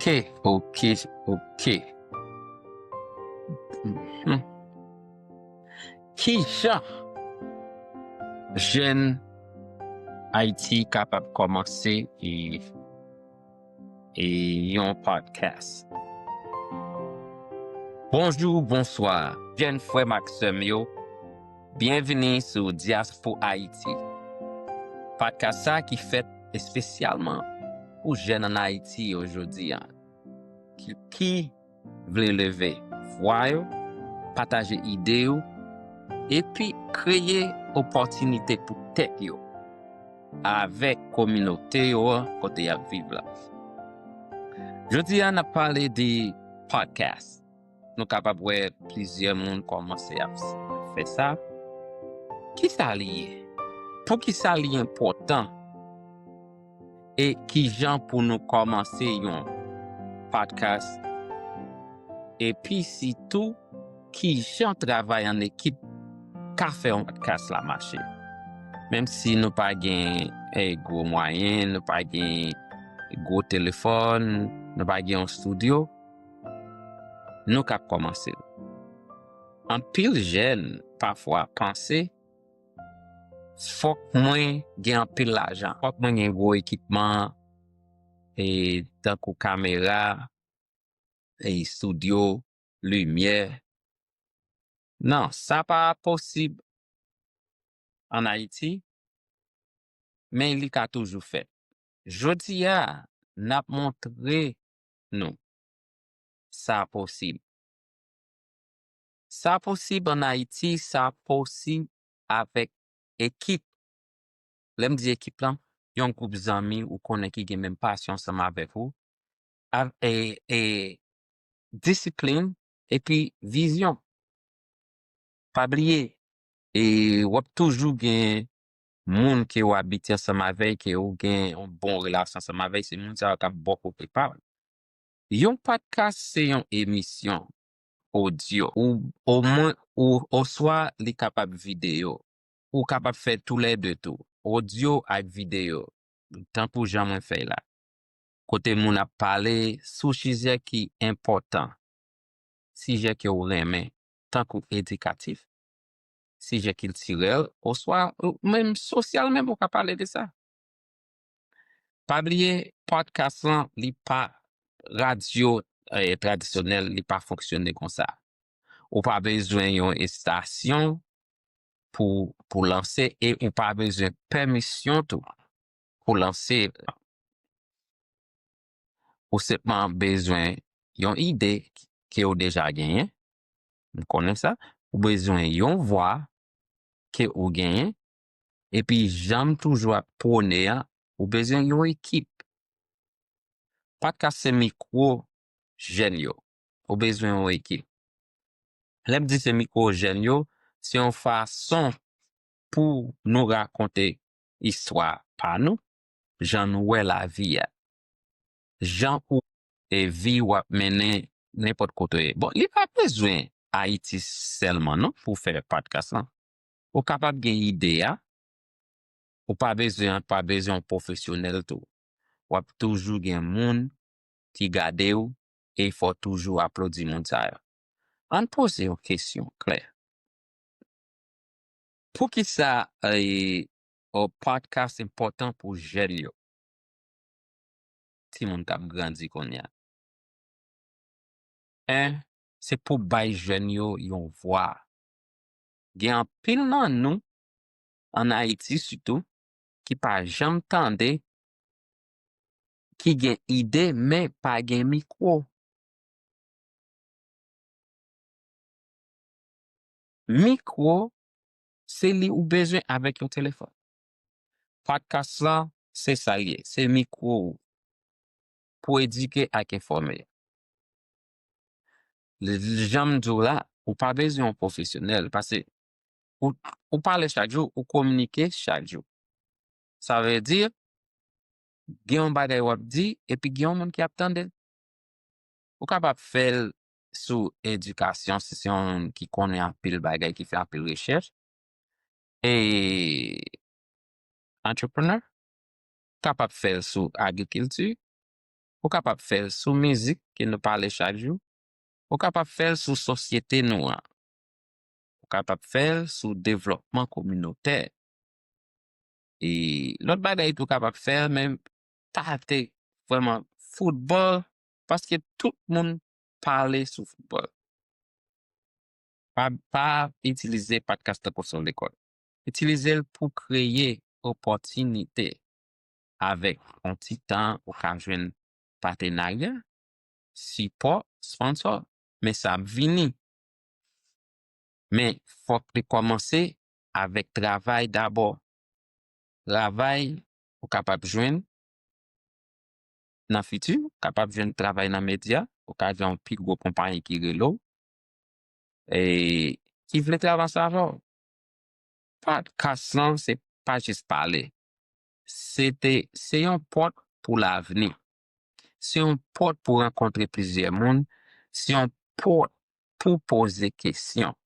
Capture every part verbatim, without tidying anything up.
Ok, ok, ok. Mhm. Kijan jèn Ayiti kapab kòmanse e, e yon podcast? Bonjou, bonswa, jèn frè m ak sè m yo. Byenvini sou Diaspora Haïti. Podcast sa ki fèt espesyalman pou jèn ann Ayiti yo jodi a, ki, ki vle leve vwa yo, pataje ide yo, epi kreye opòtinite pou tèt yo avèk kominote yo an kote y ap viv la. Jodi a, n ap pale de podcast. Nou kapab wè plizyè moun kòmanse ap s-, fè sa. Kisa li ye? Poukisa li enpòtan? E kijan pou nou kòmanse yon podcast? Epi sitou, kijan travay an ekip ka fè yon podcast la mache? Menm si nou pa gen, eh, gwo mwayen, nou pa gen gwo telefòn, nou pa gen yon estidyo, nou kab kòmanse l. Anpil jèn pafwa panse, fòk mwen gen anpil lajan, fòk mwen gen gwo ekipman, e, tankou kamera, e, estidyo, limyè. Non, sa pa posib ann Ayiti, men li ka toujou fèt. Jodi a, n ap montre nou sa posib. Sa posib ann Ayiti, sa posib avèk ekip. Lè m di ekip lan, yon gwoup zanmi ou konnen ki gen menm pasyon ansanm avèk ou, av-, e, e, disiplin, epi vizyon. Pa bliye, e w ap toujou gen moun ke w abitye ansanm avè l, ke w gen yon bon relasyon ansanm avè l, se moun sa yo k ap ba w kote pa w. Yon podcast se yon emisyon odyo, ou omwen, ou, oswa li kapab videyo. Ou kapab fè toulède tou, odyo ak videyo, tankou jan mwen fè la. Kote moun ap pale sou sijè ki enpòtan, sijè ke w renmen, tankou edikatif, sijè kiltirèl, oswa, ou menm sosyal menm, ou ka pale de sa. Pa bliye, podcast lan, li pa radyo, eh, tradisyonèl, li pa fonksyone konsa. Ou pa bezwen yon estasyon pou, pou lanse, e ou pa bezwen pèmisyon tou pou lanse. Ou senpman bezwen yon ide ke ou deja genyen. M konnen sa. Ou bezwen yon vwa ke ou genyen. Epi, jan m toujou ap pwone a, ou bezwen yon ekip. Podcast se mikwo jèn yo. Ou bezwen yon ekip. Lè m di se mikwo jèn yo, se yon fason pou nou rakonte istwa pa nou, jan nou wè lavi a, jan ou e vi w ap mennen nenpòt kote w ye. Bon, li pa bezwen Ayiti sèlman non pou fè podcast lan. Ou kapab gen ide a, ou pa bezwen, pa bezwen yon pwofesyonèl tou. W ap toujou gen moun ki gade w e fò w toujou aplodi moun sa yo. Ann poze yon kesyon klè. Poukisa, eh, podcast enpòtan pou jèn yo? Timoun k ap grandi kounye a. En, se pou bay jèn yo yon vwa. Gen anpil nan nou, ann Ayiti sitou, ki pa janm tande, ki gen ide, men pa gen mikwo. Mikwo, se li ou bezwen avèk yon telefòn. Podcast lan, se sa l ye, se mikwo ou pou edike ak enfòme. L-, jan m di w la, ou pa bezwen yon pwofesyonèl, paske ou, ou pale chak jou, ou kominike chak jou. Sa vle di, gen yon bagay w ap di, epi gen yon moun ki ap tande l. Ou kapab fè l sou edikasyon, si se yon moun ki konnen anpil bagay, ki fè anpil rechèch. E entrepreneur, kapab fè l sou agrikilti, Ou kapab fè l sou mizik ke nou pale chak jou. Ou kapab fè l sou sosyete nou an. Ou kapab fè l sou devlòpman kominotè. E lòt bagay tou kapab fè l, men pa te vrèman foutbòl, paske tout moun pale sou foutbòl. Pa, pa itilize podcast tankou se yon lekòl. Itilize l pou kreye opòtinite. Avèk yon ti tan, ou ka jwenn patenarya, sipò, sponsò, men sa ap vini. Men fòk li kòmanse avèk travay dabò. Travay ou kapab jwenn nan fiti, ou kapab jwenn travay nan medya, ou ka gen yon pi gwo konpayi ki rele w, e ki vle travay ansanm avè w. Podcast lan, se pa jis pale. Se te, se yon pòt pou lavni. Se yon pòt pou rankontre plizyè moun. Se yon pòt pou poze kesyon.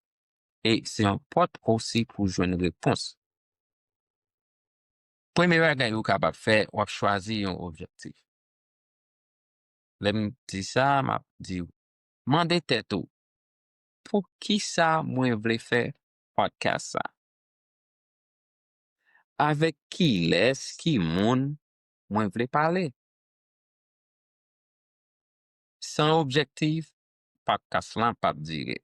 E se yon pòt osi pou jwenn repons. Premye bagay ou kapab fè, w ap chwazi yon objektif. Lè m di sa, m ap di w, mande tèt ou, poukisa mwen vle fè podcast sa? Avèk kilès, ki moun mwen vle pale? San objektif, podcast lan p ap dire.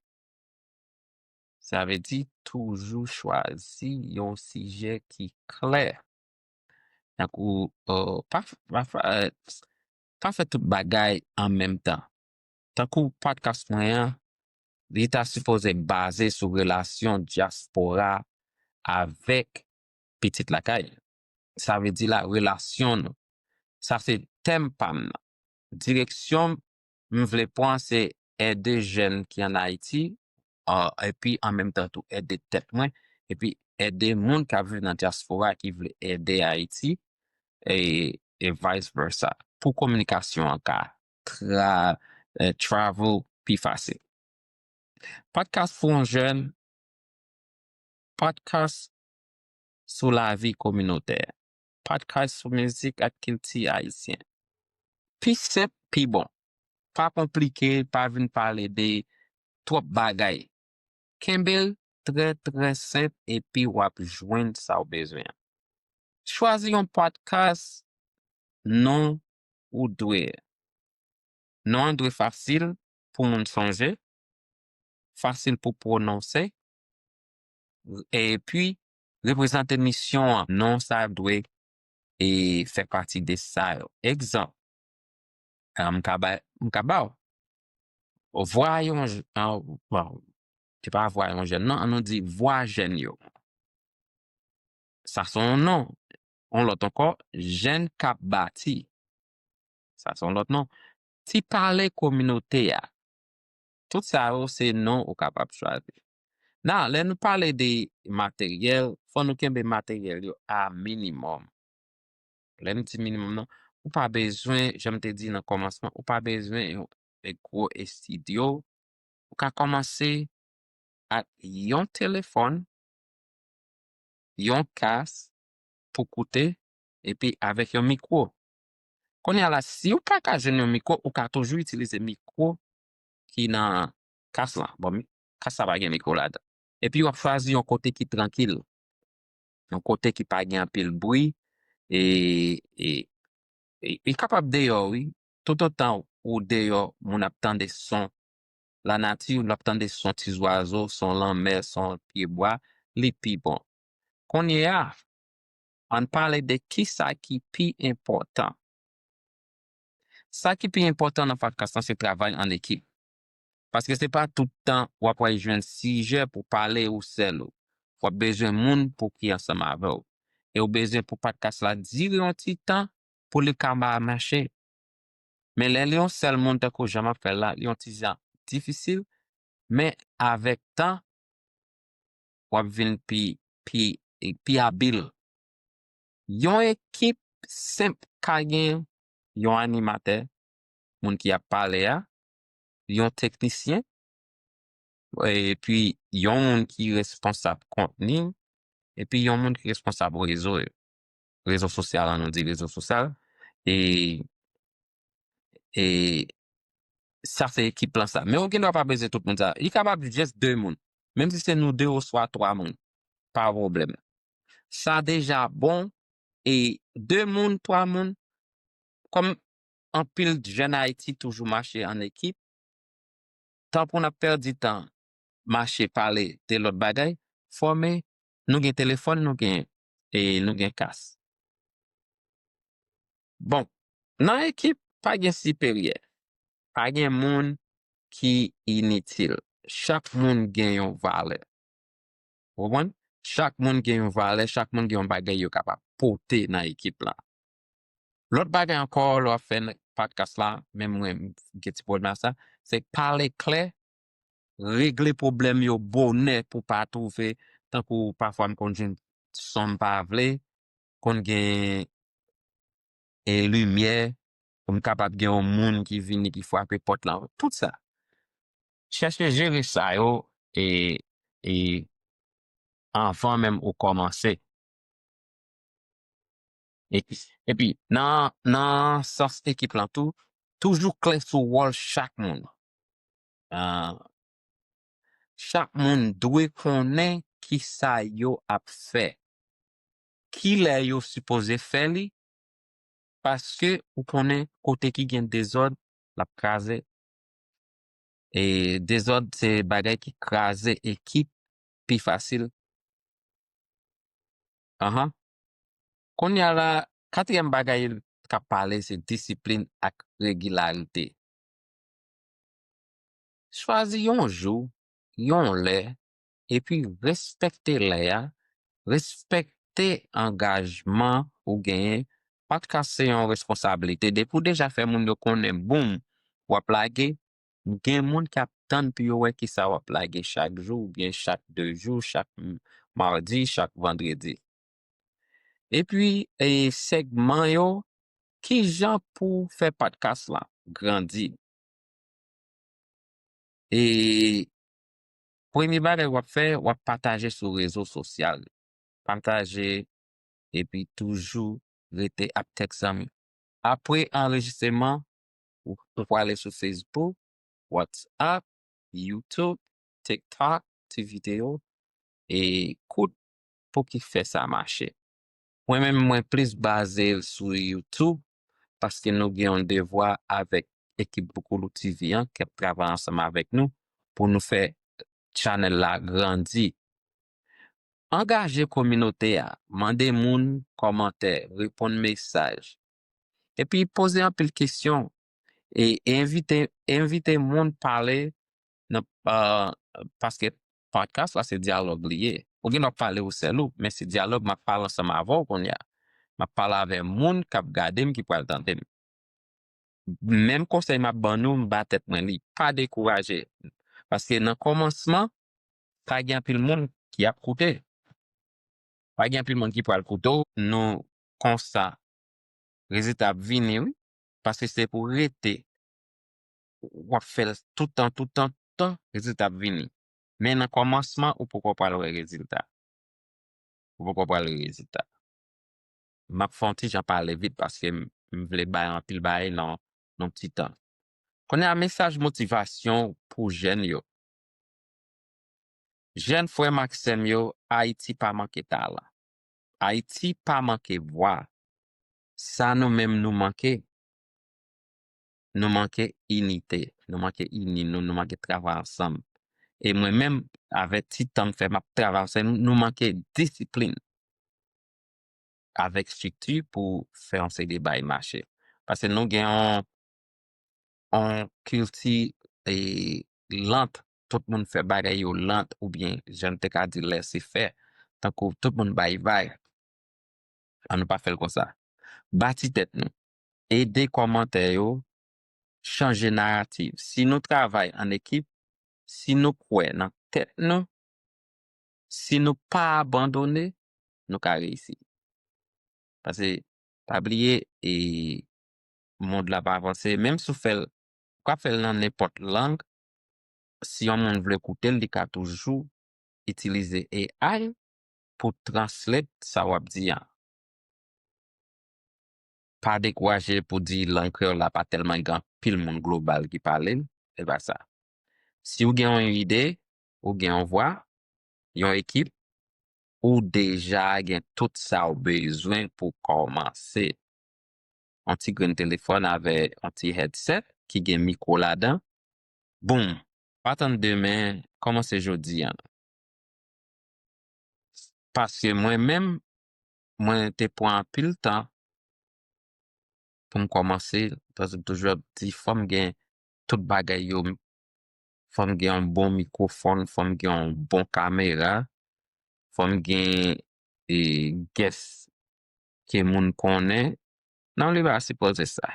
Sa vle di toujou chwazi yon sijè ki klè. Tankou, euh, pa, pa, pa, euh, pa fè tout bagay an menm tan. Tankou podcast mwen an, li ta sipoze baze sou relasyon dyaspora avèk pitit lakay. Sa vle di la relasyon nou. Sa se tèm pa m nan. Direksyon m vle pran se ede jèn ki ann Ayiti, a, epi an menm tan tou ede tèt mwen, epi ede moun k ap viv nan dyaspora ki vle ede Ayiti, e, e vice versa. Pou kominikasyon an ka tra, eh, travel pi fasil. Podcast pou yon jèn, podcast sou lavi kominotè, podcast sou mizik ak kilti ayisyen. Pi senp, pi bon. Pa konplike, pa vin pale de twòp bagay. Kenbe l trè, trè senp epi w ap jwenn sa w bezwen an. Chwazi yon podcast, non ou dwe. Non an dwe fasil pou moun sonje, fasil pou pwononse, epi reprezante misyon an. Non sa dwe e fè pati de sa yo. Egzanp, ah, m ka bay, m ka ba w. Vwa yon j-, ah, bon, se pa vwa yon jèn, non, an nou di vwa jèn yo. Sa se yon non. Yon lòt ankò, jèn k ap bati. Sa se yon lòt non. Ti pale kominote a. Tout sa yo se non ou kapab chwazi. Nan, lè nou pale de materyèl, fò nou kenbe materyèl yo a minimòm. Lè m di minimòm nan, ou pa bezwen, jan m te di nan kòmansman, ou pa bezwen yon, yon gwo estidyo. Ou ka kòmanse ak yon telefòn, yon kas pou koute, epi avèk yon mikwo. Kounye a la, si w pa ka jwenn yon mikwo, ou ka toujou itilize mikwo ki nan kas lan. Bon, mi-, kas la pa gen mikwo ladan. Epi w ap chwazi yon kote ki trankil, yon kote ki pa gen anpil bri, e, e, e, e kapab deyò, wi. Toutotan ou deyò, moun ap tande son lanati, moun ap tande son ti zwazo, son lanmè, son pyebwa, li pi bon. Kounye a, ann pale de kisa ki pi enpòtan. Sa ki pi enpòtan nan podcast lan, se travay an ekip. Paske se pa tout tan w ap pral jwenn sijè pou pale ou sèl ou. W ap bezwen moun pou ki ansanm avè w. E w bezwen pou podcast la dire yon ti tan pou li ka ba mache. Men lè li yon sèl moun tankou jan m ap fè l la, li yon ti jan difisil, men avèk tan, w ap vin pi, pi, pi abil. Yon ekip senp ka gen yon animatè, moun ki ap pale a, yon teknisyen, epi yon moun ki responsab kontni, epi yon moun ki responsab rezo yo. Rezo sosyal, an nou di rezo sosyal. E E sa se ekip lan sa. Men ou gen dwa pa bezwen tout moun sa. Li kapab just de moun. Menm si se nou de oswa twa moun. Pa pwoblèm. Sa deja bon. E de moun, twa moun, kòm anpil jèn Ayiti toujou mache an ekip, tan pou n ap pèdi tan, mache pale de lòt bagay, fòme, nou gen telefòn, nou gen, e nou gen kas. Bon, nan ekip, pa gen siperyè, pa gen moun ki initil. Chak moun gen yon valè. Ou konprann? Chak moun gen yon valè, chak moun gen yon bagay yo kapab pote nan ekip lan. Lòt bagay ankò, lè w ap fè podcast la, menm mwen, m gen ti pwoblèm sa, se pale klè, regle pwoblèm yo bonè pou pa twouve, tankou pafwa m konn jwenn son m pa vle, konn gen e limyè, pou m kapab gen yon moun ki vini, ki frape pòt lan, tout sa. Chèche jere sa yo e, e anvan menm ou kòmanse. E, epi, nan, nan sans ekip lan tou, toujou klè sou wòl chak moun. Ah, chak moun dwe konnen ki sa yo ap fè. Kilè yo sipoze fè li, paske ou konnen kote ki gen dezòd, l ap kraze. E dezòd se bagay ki kraze ekip pi fasil. Anhan. Kounye a la, katriyèm bagay k ap pale se disiplin ak regilarite. Chwazi yon jou, yon lè, epi respekte lè a, respekte angajman ou genyen. Podcast se yon responsablite. Depi w deja fè moun yo konnen, boum, w ap lage, gen moun k ap tann pou yo wè kisa w ap lage chak jou, oubyen chak de jou, chak m-, madi, chak vandredi. Epi, e, segman yo, kijan pou fè podcast la grandi? E premye bagay w ap fè, w ap pataje sou rezo sosyal. Pataje epi toujou rete ap tèg zanmi. Apre anrejistreman, ou, ou prale sou Facebook, WhatsApp, YouTube, TikTok, ti videyo, e kout pou ki fè sa mache. Mwen menm, mwen plis baze l sou YouTube, paske nou gen yon devwa avèk ekip Boukoulou T V an, k ap travay ansanm avèk nou, pou nou fè channel la grandi. Angaje kominote a, mande moun kòmantè, reponn mesaj, epi poze anpil kesyon, e, e envite, envite moun pale nan, ah, paske podcast la se dyalòg li ye. Ou gen dwa pale ou sèl ou, men se dyalòg, m ap pale ansanm avè w kounye a. M ap pale avè moun k ap gade m, ki pral tande m. Menm konsèy m ap ban nou, m ba tèt mwen li. Pa dekouraje. Paske nan kòmansman, pa gen anpil moun ki ap koute. Pa gen anpil moun ki pral koute w. Nou konsa, rezilta ap vini, wi. Paske se pou rete. W ap fè l tout tan, tout tan, tout tan, rezilta ap vini. Men nan kòmansman, ou poko pral wè rezilta. Ou poko pral wè rezilta. M ap fè yon ti jan pale vit paske m, m vle bay anpil bagay nan, nan ti tan. Kounye a, mesaj motivasyon pou jèn yo. Jèn frè m ak sè m yo, Ayiti pa manke talan. Ayiti pa manke vwa. Sa nou menm nou manke, nou manke inite, nou manke ini nou, nou manke travay ansanm. E mwen menm, avèk ti tan m fè m ap travay ansanm, nou manke disiplin avèk estrikti pou fè yon seri de bagay mache. Paske nou gen yon, yon kilti, e, lant, tout moun fè bagay yo lant, oubyen, jan n te ka di, lèse fè, tankou tout moun bay vag. An nou pa fè l konsa. Bati tèt nou. Ede kòmantè yo chanje narativ. Si nou travay an ekip, si nou kwè nan tèt nou, si nou pa abandone, nou ka reyisi. Paske, pa bliye, e, mond la pa avanse. Menm si w fè l, ou ka fè l nan nenpòt lang, si yon moun vle koute l, li ka toujou itilize A I pou translate sa w ap di a. pa dekouraje pou di lang kreyòl la pa tèlman gen anpil moun global ki pale l, se pa sa. Si w gen yon ide, ou gen yon vwa, yon ekip, ou deja gen tout sa w bezwen pou kòmanse. Yon ti grenn telefòn avè yon ti headset ki gen mikwo ladan. Boum! Pa tann demen, kòmanse jodi a. Paske mwen menm, mwen te pran anpil tan pou m kòmanse, paske m toujou ap di fò m gen tout bagay yo, fò m gen yon bon mikwofòn, fò m gen yon bon kamera, fò m gen e, guest ke moun konnen. Non, li pa sipoze sa.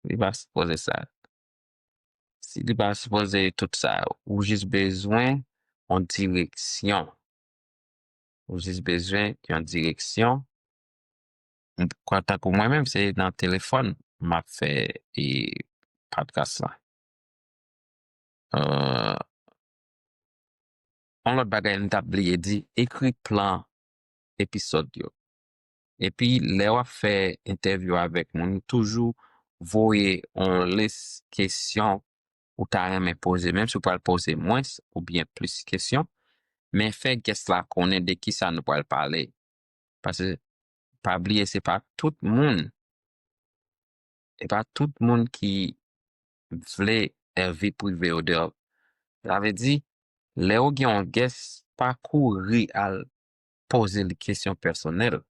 Li pa sipoze sa. Si li pa sipoze tout sa, ou jis bezwen yon direksyon. Ou jis bezwen yon direksyon. M, antanke mwen menm, se nan telefòn m ap fè e, podcast la. Euh, yon lòt bagay m t ap bliye di, ekri plan episode yo. Epi, lè w ap fè entèvyou avèk moun, toujou voye yon lis kesyon ou ta renmen poze, menm si w pral poze mwens oubyen plis kesyon, men fè guest la konnen de kisa nou pral pale. Paske, pa bliye, se pa tout moun, e pa tout moun ki vle, eh, vi prive yo deyò. Sa vle di, lè w gen yon guest, pa kouri al poze l kesyon pèsonèl.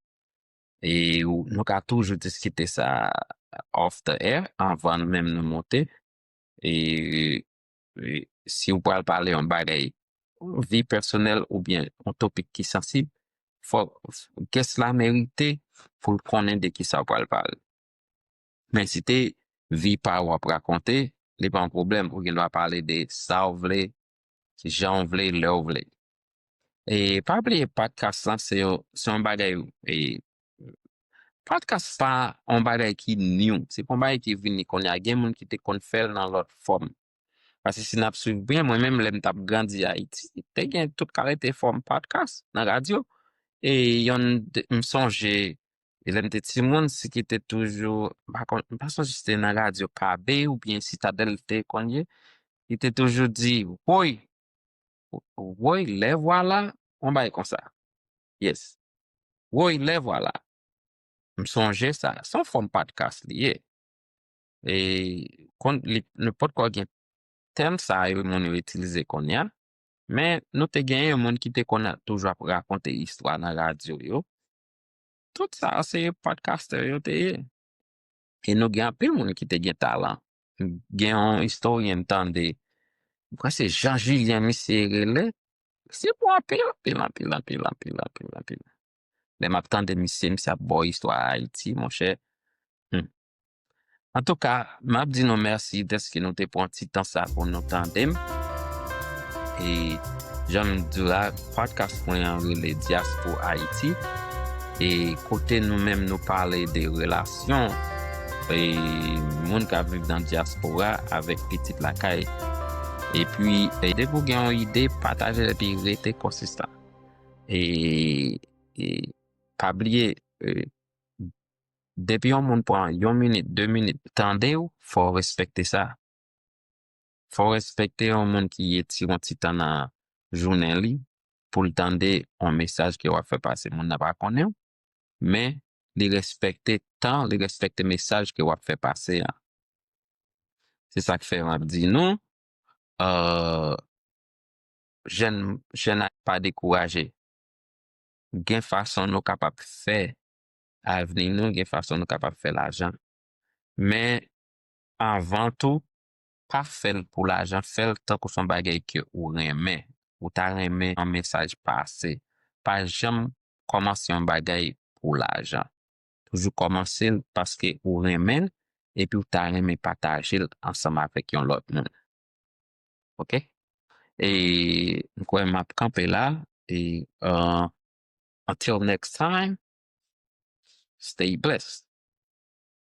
E ou, nou ka toujou diskite sa off the air, anvan menm nou monte. E, e si w pral pale yon bagay, vi pèsonèl oubyen yon topik ki sansib, fò guest la merite pou l konnen de kisa w pral pale. Men si te vi pa w w ap rakonte, li pa yon pwoblèm. Ou gen dwa pale de sa w vle, jan w vle, lè w vle. E pa bliye, podcast lan, se yon, se yon bagay, e, podcast pa yon bagay ki new. Se pa yon bagay ki vini kounye a. Gen moun ki te konn fè l nan lòt fòm. Paske si n ap swiv byen, mwen menm, lè m t ap grandi Ayiti, te gen tout kalite fòm podcast nan radyo. E yonn de, m sonje, e lè m te timoun, si ki te toujou, m pa konn, m pa sonje si te nan radyo Pabe oubyen Sitadèl te konn ye, li te toujou di, woy, woy, lè vwala, yon bagay konsa. Yes. Woy, lè vwala. M sonje sa. Se yon fòm podcast li ye. E kon, li, nou potko gen tèm sa yo moun yo itilize kounye a, men nou te genyen moun ki te konn toujou ap rakonte istwa nan radyo yo. Tout sa se podcaster yo te ye. E nou gen anpil moun ki te gen talan. Gen yon istoryen m tande, m kwè se Jean Julien misye rele. Misye bon anpil, anpil, anpil, anpil, anpil, anpil, anpil. Lè m ap tande misye, misye ap ba w istwa Ayiti, monchè. Hmm. Antouka, m ap di nou mèsi dèske nou te pran ti tan sa pou nou tande m. E jan m di w la, podcast mwen an rele Diaspo Ayiti. E kote nou menm nou pale de relasyon e moun k ap viv nan dyaspora avèk pitit lakay. Epi, e depi w gen yon ide, pataje l epi rete konsistan. E, e pa bliye, e, depi yon moun pran yon minit, de minit, tande w, fò w respekte sa. Fò w respekte yon moun ki etire yon ti tan nan jounen li pou l tande yon mesaj ke w ap fè pase. Moun nan pa konnen w, men li respekte tan, li respekte mesaj ke w ap fè pase a. Se sa k fè m ap di nou, euh, jèn, jèn pa dekouraje. Gen fason nou kapab fè avni nou, gen fason nou kapab fè lajan. Men, anvan tou, pa fè l pou lajan, fè l tankou se yon bagay ke ou renmen. Ou ta renmen yon mesaj pase. Pa janm kòmanse yon bagay pou lajan. Toujou kòmanse l paske ou renmen l, epi ou ta renmen pataje l ansanm avèk yon lòt moun. Ok? E m kwè m ap kanpe la. E, euh, until next time, stay blessed.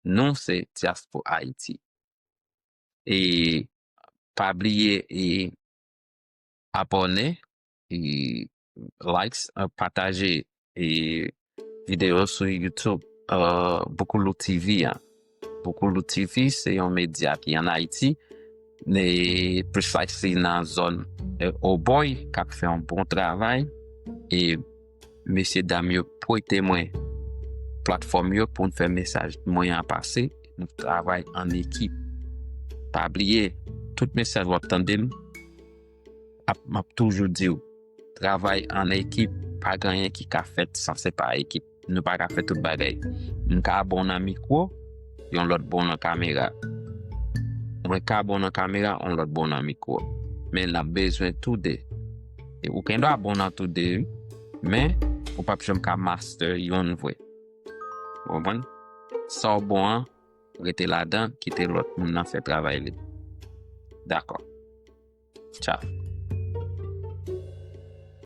Nou se Diaspo Ayiti. E pa bliye e abòne, e likes, e pataje e videyo sou YouTube. uh, Boukoulou T V an. Boukoulou T V se yon medya ki an Ayiti, ne precisely nan zòn uh, Oboy, k ap fè yon bon travay. E mesye dam yo prete mwen platfòm yo pou n fè mesaj mwen an pase. Nou travay an ekip. Pa bliye, tout mesaj w ap tande m, ap, m ap toujou di w, travay an ekip, pa gen anyen ki ka fèt san se pa ekip. Nou pa ka fè tout bagay. M ka bon nan mikwo, yon lòt bon nan kamera. Mwen ka bon nan kamera, yon lòt bon nan mikwo. Men n ap bezwen tou de. E ou gen dwa bon nan tou de, wi. Men ou p ap janm ka master yonn vre. Ou konprann? Sa w bon an, rete ladan, kite lòt moun nan fè travay li. Dakò. Tchao.